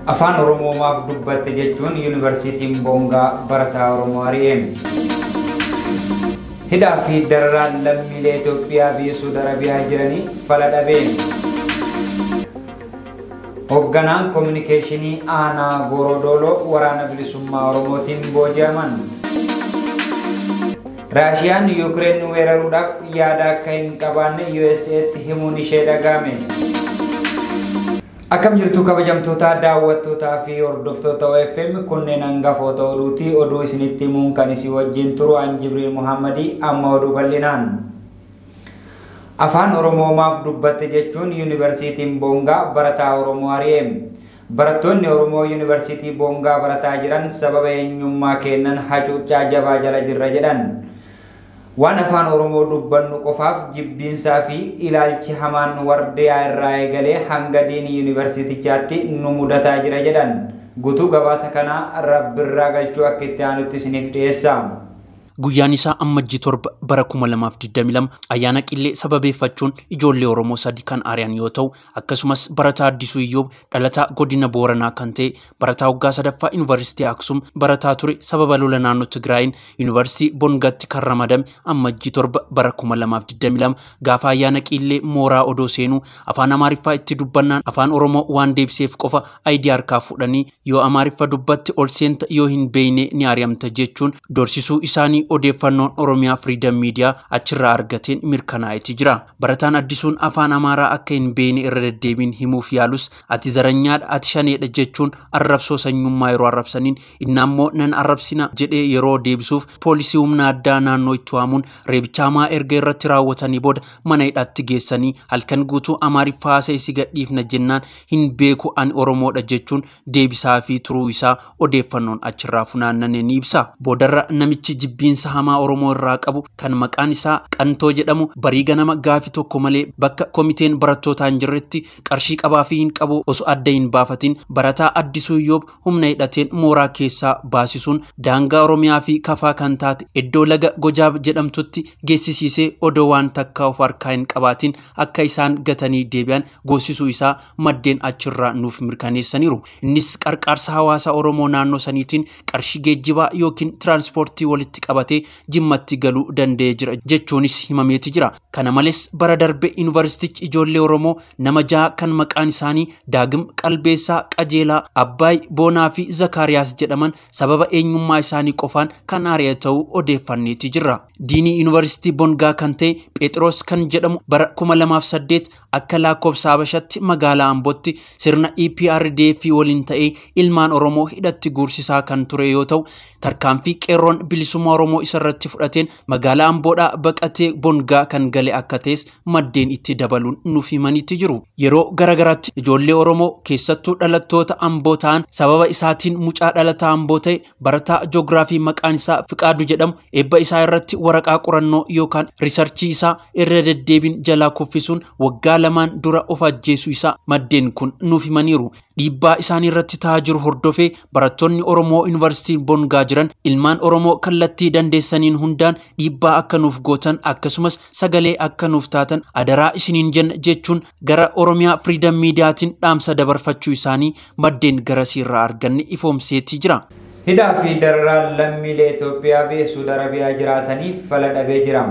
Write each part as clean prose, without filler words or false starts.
Afaan Oromoo maaf dubbatte jechuun Yuunivarsiitiin Boongaa barataa Oromoo ari'e. Hidhaa fi dararaan lammiilee Itoophiyaa biyya Suudi Arabiyaa jiranii fala dhabe. Hoogganaan koominikeeshinii aanaa Goorodooloo waraana bilisummaa Oromootiin booji'aman. Raashiyaan Yuukireen weeraruudhaaf yaada akka hin qabaanne USA'tti himuun ishee dhaga'ame. Akkam jirtu kabajamtoota daawwattootaa fi hordoftoota OFM, kunneen hangafoota oduuti. Oduu isinitti himuun kan isin wajjin turu an Jibriil Muhammadii. Amma oduu bal'inaan. Afaan Oromoo maaf dubbatte jechuun Yuunivarsiitiin Boongaa barataa Oromoo ari'e. Barattoonni Oromoo Yuunivarsiitii Boongaa barataa jiran sababa eenyummaa kennan hacuuccaa jabaa jala jirra jedhan. Waan afaan Oromoo dubbannu qofaaf jibbiinsaa fi ilaalchi hamaan wardiyaa irraa eegalee hanga diinii yuunivarsiitichaatti nu mudataa jira jedhan. Guutuu gabaasa kanaa Rabbirraa Galchuu akka itti aanutti isiniif dhiyeessa. Guyyaan isaa Ammajjii 7 bara 2022 ayyaana Qillee sababeeffachuun ijoollee Oromoo 3 kan ari'an yoo ta'u, akkasumas barataa Addisuu Iyyoob dhalataa godina Booranaa kan ta'e barataa waggaa 3ffaa Yuunivarsiitii Aksum barataa ture sababa lola naannoo Tigraayin Yuunivarsiitii Bongatti kan ramadame Ammajjii 7 bara 2022 gaafa ayyaana Qillee mooraa odoo seenuu afaan Amaariffaa itti dubbannaan afaan Oromoo waan deebiseef qofa ayidii harkaa fuudhanii yoo Amaariffa dubbatti ol seenta, yoo hin beeyne ni ari'amta jechuun dorsisuu isaanii odeeffannoon Oromiyaa Freedom Media achirraa argateen mirkanaa'eeti jira. Barataan Addisuun afaan Amaaraa akka hin beekne irra deddeebiin himuuf yaalus ati zaranyaadha, ati shaneedha jechuun arrabsoo sanyummaa yeroo arrabsaniin inni ammoo nan arrabsina jedhee yeroo deebisuuf poolisii humna addaa naannoo itti waamuun reebicha hamaa erga irratti raawwatanii booda mana hidhaatti geessanii halkan guutuu Amaariffaa haasa'e si gadhiifna jennaan hin beeku ani Oromoodha jechuun deebisaa fi turuu isaa odeeffannoon achirraa funaanname ni ibsa. Boodarra namichi jibbiinsa hamaa Oromoo irraa qabu kan maqaan isaa Qantoo jedhamu barii ganama gaafii tokko malee bakka komiteen barattootaa hin jirretti qarshii qabaa fi hin qabu osoo adda hin baafatin barataa Addisuu Iyyoob humna hidhateen mooraa keessaa baasisuun daangaa Oromiyaa fi Kafaa kan taate iddoo laga Gojaab jedhamtutti geessisiisee odoo waan takkaa of harkaa hin qabaatin akka isaan gatanii deebi'an goosisuu isaa maddeen achirraa nuuf mirkaneessaniiru. Innis qarqaarsa hawaasa Oromoo naannoo saniitiin qarshii geejjibaa yookiin tiraanspoortii walitti qabatee Jimmatti galuu danda'ee jira jechuunis himameeti jira. Kana malees bara darbe yuunivarsiitichi ijoollee Oromoo nama 6 kan maqaan isaanii Daagim Qalbeessaa, Qajeelaa, Abbaay Boonaa fi Zakaariyaas jedhaman sababa eenyummaa isaanii qofaan kan ari'e ta'uu odeeffanneeti jirra. Diinii Yuunivarsiitii Bongaa kan ta'e Phexros kan jedhamu bara 2008 akka lakkoofsa Habashatti magaalaa Ambootti sirna EPRDF waliin ta'ee ilmaan Oromoo hidhatti guursisaa kan ture yoo ta'u, tarkaanfii qeerroon bilisummaa Oromoo isarratti fudhateen magaalaa Amboodhaa baqatee Bongaa kan gale akka ta'es maddeen itti dabaluun nuuf himaniitti jiru. Yeroo garagaraatti ijoollee Oromoo keessattuu dhalattoota Amboo ta'an sababa isaatiin mucaa dhalataa Amboo ta'e barataa joogiraafii maqaan isaa Fiqaadu jedhamu eebba isaa irratti waraqaa qorannoo yookaan riisarchii isaa irra deddeebiin jalaa kuffisuun waggaa 2 dura of ajjeesuu isaa maddeen kun nuuf himaniiru. Dhiibbaa isaanii irratti ta'aa jiru hordofee barattoonni Oromoo Yuunivarsiitii Bongaa jiran ilmaan Oromoo kallattii dandeessaniin hundaan dhiibbaa akka nuuf gootan akkasumas sagalee akka nuuf taatan adaraa isiniin jenna jechuun gara Oromiyaa Freedom Mediaatiin dhaamsa dabarfachuu isaanii maddeen garasiirraa arganne ifoomseetii jira. Hidhaa fi dararaan lammiilee Itoophiyaa biyya Suudi Arabiyaa jiraatanii fala dhabee jira.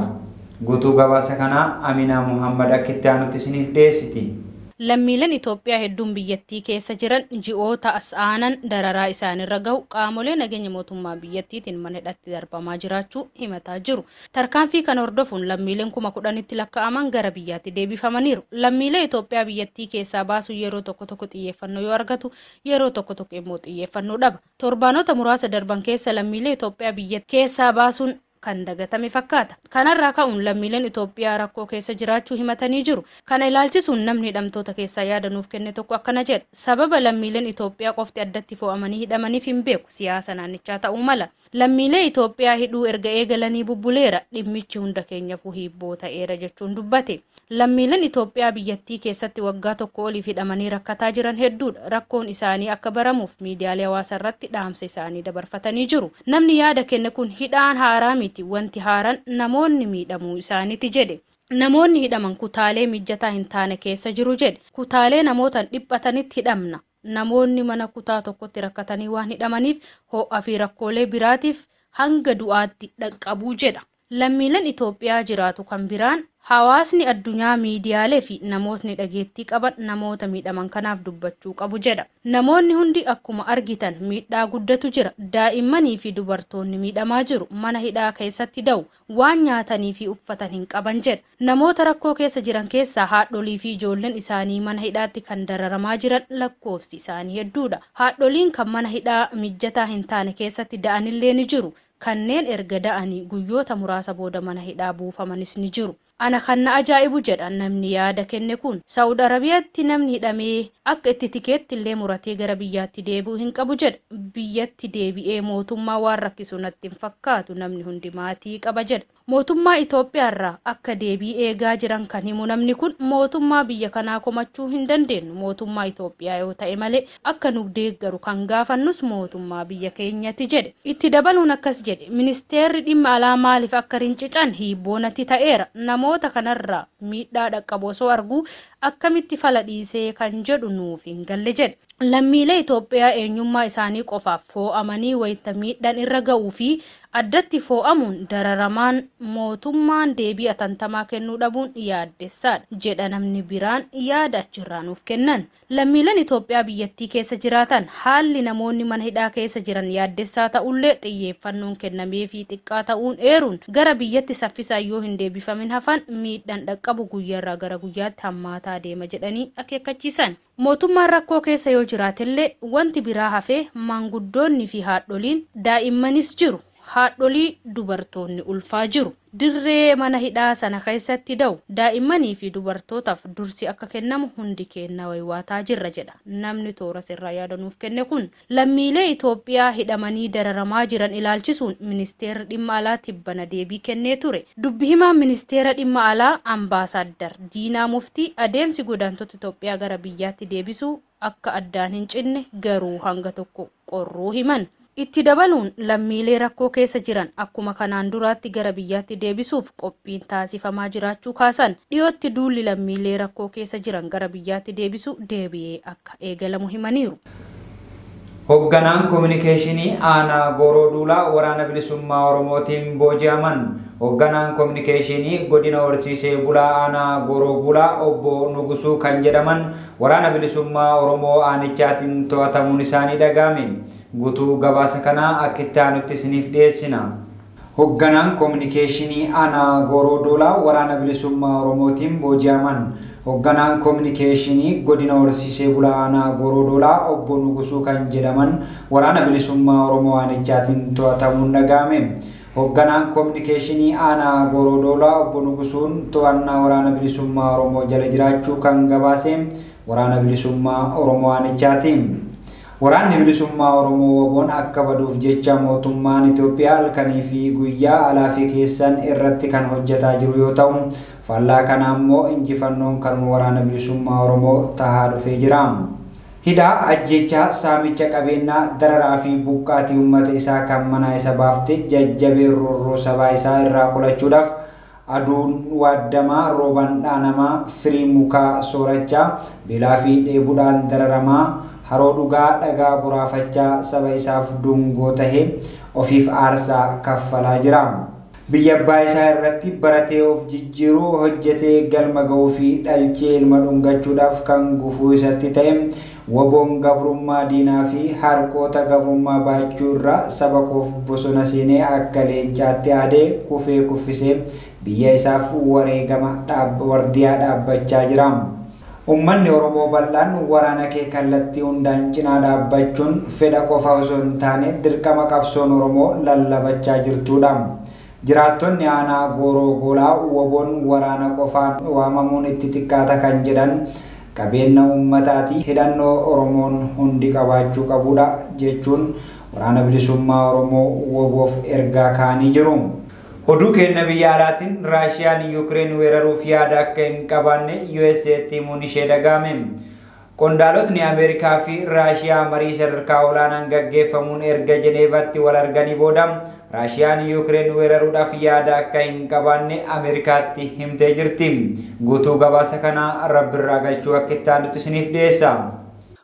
Guutuu gabaasa kanaa Aminaa Muhammad akka itti aanutti isiniif dhiyeessiti. Lammiileen Itoophiyaa hedduun biyyattii keessa jiran ji'oota as aanan dararaa isaanirra gahu qaamolee nageenya mootummaa biyyattiitiin mana hidhatti darbamaa jiraachuu himataa jiru. Tarkaanfii kana hordofuun lammiileen 10,000tti lakkaa'aman gara biyyaatti deebifamaniiru. Lammiilee Itoophiyaa biyyattii keessaa baasuun yeroo tokko tokko xiyyeeffannoo yoo argatu, yeroo tokko tokko immoo xiyyeeffannoo dhaba. Torbaanota muraasa darban keessa lammiilee Itoophiyaa biyya keessaa baasuun kan dagatame fakkaata. Kanarraa ka'uun lammiileen Itoophiyaa rakkoo keessa jiraachuu himatanii jiru. Kana ilaalchisuun namni hidhamtoota keessaa yaada nuuf kenne tokko akkana jedha. Sababa lammiileen Itoophiyaa qofti addatti fo'amanii hidhamaniif hin beeku. Siyaasa naannichaa ta'uu mala. Lammiilee Itoophiyaa hidhuu erga eegalanii bubbuleera. Dhimmichi hunda keenyaafuu hibboo ta'eera jechuun dubbate. Lammiileen Itoophiyaa biyyattii keessatti waggaa 1 oliif hidhamanii rakkataa jiran hedduudha. Rakkoon isaanii akka baramuuf miidiyaalee hawaasaa irratti dhaamsa isaanii dabarfatanii jiru. Namni yaada kenne kun hidhaan haaraa miti, wanti haaraan namoonni miidhamuu isaaniiti jedhe. Namoonni hidhaman kutaalee mijataa hin taane keessa jiru jedhe. Kutaalee namootaan dhiphatanitti hidhamna. Namoonni mana kutaa tokkotti rakkatanii waan hidhamaniif ho'aa fi rakkoolee biraatiif hanga du'aatti dhaqqabuu jedha. Lammiileen Itoophiyaa jiraatu kan biraan hawaasni addunyaa miidiyaalee fi namootni dhageettii qaban namoota miidhaman kanaaf dubbachuu qabu jedha. Namoonni hundi akkuma argitan miidhaa guddatu jira. Daa'immanii fi dubartoonni miidhamaa jiru. Mana hidhaa keessatti da'u. Waan nyaatanii fi uffatan hin qaban jedha. Namoota rakkoo keessa jiran keessaa haadholii fi ijoolleen isaanii mana hidhaatti kan dararamaa jiran lakkoofsi isaanii hedduudha. Haadholiin kan mana hidhaa mijataa hin taane keessatti da'anillee ni jiru. Kanneen erga da'anii guyyoota muraasa booda mana hidhaa buufamanis ni jiru. Ana kan na ajaa'ibu jedha namni yaada kenne kun. Saawud Arabiyaatti namni hidhamee akka itti tikeetti illee muratee gara biyyaatti deebi'uu hin qabu jedha. Biyyatti deebi'ee mootummaa waan rakkisu natti hin fakkaatu, namni hundi maatii qaba jedha. Mootummaa Itoophiyaarraa akka deebii eegaa jiran kan himu namni kun mootummaa biyya kanaa komachuu hin dandeenyu. Mootummaa Itoophiyaa yoo ta'e malee akka nu deeggaru kan gaafannus mootummaa biyya keenyatti jedhe. Itti dabaluun akkas jedhe, ministeerri dhimma alaa maaliif akka rincican hiibboo natti ta'eera. Namoota kanarraa miidhaa dhaqqabu osoo arguu akkamitti fala dhiisee kan jedhu nuuf hin galle jedhe. Lammiilee Itoophiyaa eenyummaa isaanii qofaaf foo'amanii wayita miidhaan irra ga'uu fi addatti foo'amuun dararamaan mootummaan deebii atantamaa kennuu dhabuun yaaddessaadha jedha namni biraan yaada achirraa nuuf kennan. Lammiileen Itoophiyaa biyyattii keessa jiraatan haalli namoonni mana hidhaa keessa jiran yaaddessaa ta'ullee xiyyeeffannoon kennamee fi xiqqaa ta'uun eeruun gara biyyatti saffisaan yoo hin deebifamin hafan miidhaan dhaqqabu guyyaarraa gara guyyaatti hammaataa deema jedhanii akeekkachiisan. Mootummaan rakkoo keessa yoo jiraatellee wanti biraa hafee maanguddoonni fi haadholiin daa'immanis jiru. Haadholii dubartoonni ulfaa jiru. Dirree mana hidhaa sana keessatti da'u. Daa'immanii fi dubartootaaf dursi akka kennamu hundi kennaa waywaataa jirra jedha. Namni toora sirraa yaada nuuf kenne kun lammiilee Itoophiyaa hidhamanii dararamaa jiran ilaalchisuun ministeerri dhimma alaa tibbana deebii kennee ture. Dubbi himaan ministeera dhimma alaa Ambaasaaddar Diinaa Muftii adeemsi godaantota Itoophiyaa gara biyyaatti deebisuu akka addaan hin cinne garuu hanga tokko qorruu himan. Itti dabaluun lammiilee rakkoo keessa jiran akkuma kanaan duraatti gara biyyaatti deebisuuf qophiin taasifamaa jiraachuu kaasan. Dhiyootti duulli lammiilee rakkoo keessa jiran gara biyyaatti deebisuu deebi'ee akka eegalamu himaniiru. Hoogganaan kominikeeshinii aanaa Gooroo Duulaa waraana bilisummaa Oromootiin booji'aman. Hoogganaan kominikeeshinii godina horsiisee bulaa aanaa Gooroo Duulaa obbo Nugusuu kan jedhaman waraana bilisummaa Oromoo aanichaatiin to'atamuun isaanii dhaga'ame. Guutuu gabaasa kanaa akka itti aanutti isiniif dhiyeessina. Hoogganaan kominikeeshinii aanaa Gooroo Duulaa waraana bilisummaa Oromootiin booji'aman. Hoogganaan kominikeeshinii godina horsiisee bulaa aanaa Gooroo Duulaa obbo Nugusuu kan jedhaman waraana bilisummaa Oromoo aanichaatiin to'atamuun dhaga'ame. Hoogganaan kominikeeshinii aanaa Gooroo Duulaa obbo Nugusuun to'annaa waraana bilisummaa Oromoo jala jiraachuu kan gabaase waraana bilisummaa Oromoo aanichaati. Waraanni bilisummaa Oromoo woboon akka baduuf jecha mootummaan Itoophiyaa halkanii fi guyyaa alaa fi keessan irratti kan hojjetaa jiru yoo ta'u, faallaa kana immoo injifannoon kan waraana bilisummaa Oromoo tahaa dhufee jira. Hidhaa, ajjeechaa, saamicha qabeenyaa, dararaa fi buqqaatii uummata isaa kan mana isa baafte jajjabee roorroo sabaa isaa irraa qolachuudhaaf aduun waaddamaa, rooban dhaanamaa, firii mukaa soorachaa, beelaa fi dheebuudhaan dararamaa, haroo dhugaa dhagaa boraafachaa saba isaaf dungoo tahee ofiif aarsaa kaffalaa jira. Biyya abbaa isaa irratti baratee of jijjiiruu, hojjetee galma ga'uu fi dhalchee ilma dhungachuudhaaf kan gufuu isatti ta'e woboon gabrummaa diinaa fi harqoota gabrummaa baachuu irraa saba koof bosona seenee akka leencaatti aadee kufee kuffisee biyya isaaf wareegama wardiyaa dhaabbachaa jira. Uummanni Oromoo bal'aan waraana kee kallattii hundaan cinaa dhaabbachuun fedha qofa osoo hin taane dirqama qabsoon Oromoo lallabachaa jirtudha. Jiraattonni aanaa Gooroo Duulaa woboon waraana qofaan waamamuun itti xiqqaata kan jedhan qabeenya uummataati hidhannoo Oromoon hundi qabaachuu qabudha jechuun waraana bilisummaa Oromoo woboof ergaa kaanii jiru. Oduu kenna biyya alaatiin Raashiyaan Yuukireen weeraruuf yaada akka hin qabaanne USA'tti himuun ishee dhaga'ame. Qondaalotni Ameerikaa fi Raashiyaa marii sadarkaa olaanaan gaggeeffamuun erga Jeneevaatti wal arganii booda Raashiyaan Yuukireen weeraruudhaaf yaada akka hin qabaanne Ameerikaatti himtee jirti. Guutuu gabaasa kanaa Rabbirraa galchuu akka itti aanutti isiniif dhiyeessa.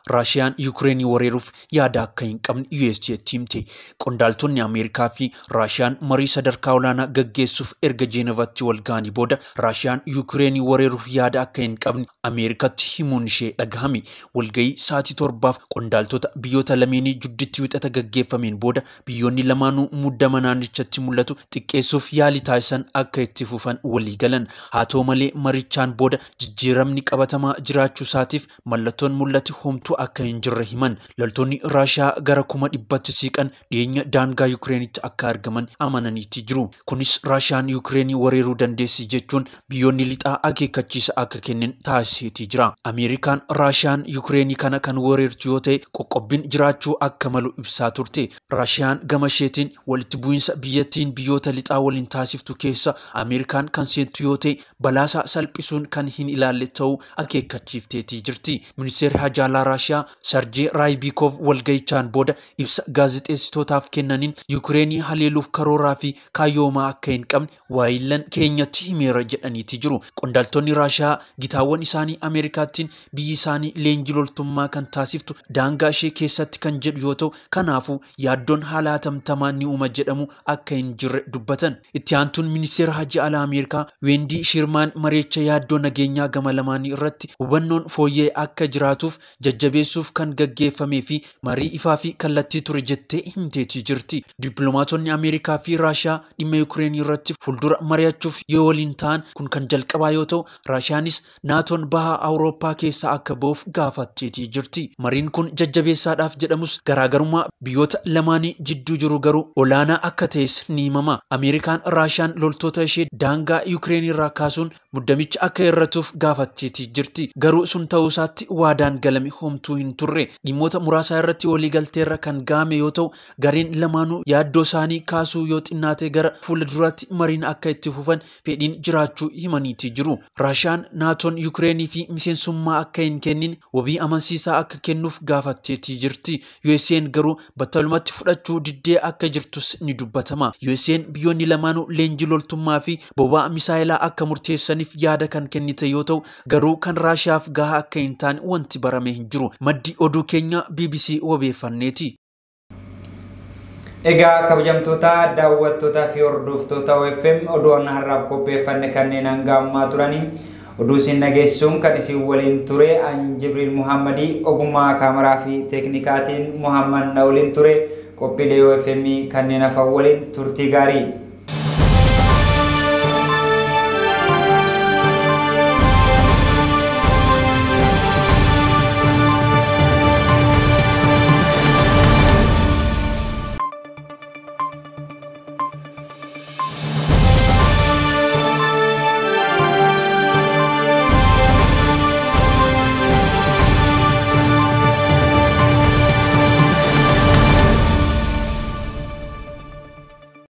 Raashiyaan Yuukireenii weeraruuf yaada akka hin qabne USA'tti himte. Qondaaltonni Ameerikaa fi Raashiyaan marii sadarkaa olaanaa gaggeessuuf erga Jeenevaatti wal ga'anii booda Raashiyaan Yuukireenii weeraruuf yaada akka hin qabne Ameerikaatti himuun ishee dhagahame. Walgahii sa'aatii 7 qondaaltota biyyoota lameenii jidduutti wixata gaggeeffameen booda biyyoonni lamaanuu muddama naannichatti mul'atu xiqqeessuuf yaalii taasisan akka itti fufan walii galan. Haa ta'u malee marichaan booda jijjiiramni qabatamaa jiraachuu isaatiif mallattoon mul'ate homtuu akka hin jirre himan. Loltoonni Raashiyaa gara 100,000tti siiqan dhiyeenya daangaa Yukireenitti akka argaman amananiitti jiru. Kunis Raashiyaan Yukireenii weeraruu dandeessi jechuun biyyoonni lixaa akeekkachiisa akka kennan taasiseetii jira. Ameerikaan Raashiyaan Yukireenii kana kan weerartu yoo ta'e qoqqobbiin jiraachuu akka malu ibsaa turte. Raashiyaan gama isheetiin walitti bu'iinsa biyyattiin biyyoota lixaa waliin taasiftu keessa Ameerikaan kan seentu yoo ta'e balaasaa salphisuun kan hin ilaalle ta'uu akeekkachiifteetii jirti. Ministeerri Hajaalaa Raashiyaa Sarjee Raayibikoov walgahichaan booda ibsa gaazexeessitootaaf kennaniin Yukireenii haleeluuf karooraa fi kaayyoomaa akka hin qabne waayillan keenyatti himeera jedhaniiti jiru. Qondaaltonni Raashiyaa gitaawwan isaanii Ameerikaattiin biyyi isaanii leenjii loltummaa kan taasiftu daangaa ishee keessatti kan jedhu yoo ta'u kanaafuu yaaddoon haala hatamtamaa ni uuma jedhamu akka hin jirre dubbatan. Itti aantuun ministeera Hajji Alaa Ameerikaa Weendi Shirmaan mareecha yaaddoo nageenyaa gama lamaanii irratti hubannoon fooyyee akka jiraatuuf jajjabeessuuf kan gaggeeffamee fi marii ifaa fi kallattii ture jettee himteetii jirti. Dippiloomaatonni Ameerikaa fi Raashiyaa dhimma Yukireenii irratti fuuldura mari'achuuf yoo waliin ta'an kun kan jalqabaa yoo ta'u Raashiyaanis naatoon baha Awurooppaa keessaa akka ba'uuf gaafatteetii jirti. Mariin kun jajjabeessaadhaaf jedhamus garaagarummaa biyyoota lamaanii jidduu jiru garuu olaanaa akka ta'es ni himama. Ameerikaan Raashiyaan loltoota ishee daangaa Yukireenii irraa kaasuun muddamicha akka hir'atuuf gaafatteetii jirti. Garuu sun ta'uu isaatti waadaan galame homtuu hin turre. Dhimmoota muraasa irratti waliigalteerra kan gahame yoo ta'u gareen lamaanuu yaaddoo isaanii kaasuu yoo xinnaate gara fuula duraatti mariin akka itti fufan fedhiin jiraachuu himaniitii jiru. Raashiyaan naatoon Yukireenii fi miseensummaa akka hin kennin wabii amansiisaa akka kennuuf gaafatteetii jirti. USA'n garuu battalumatti fudhachuu diddee akka jirtus ni dubbatama. USA'n biyyoonni lamaanuu leenjii loltummaa fi boba'aa misaayilaa akka murteessaniif yaada kan kennite yoo ta'u garuu kan Raashiyaaf gahaa akka hin taane wanti barame hin jiru. Maddi oduu keenya BBC wabeeffanneeti. Egaa kabajamtoota daawwattoota fi hordoftoota OFM oduun har'aaf qopheeffanne kanneen hanga ammaa turanii oduu isin dhageessuun kan isin waliin ture an Jibriil Muhammadii ogummaa kaameraa fi teeknikaatiin Muhammad na waliin ture qophiilee OFM kanneen hafan waliin turtii gaarii.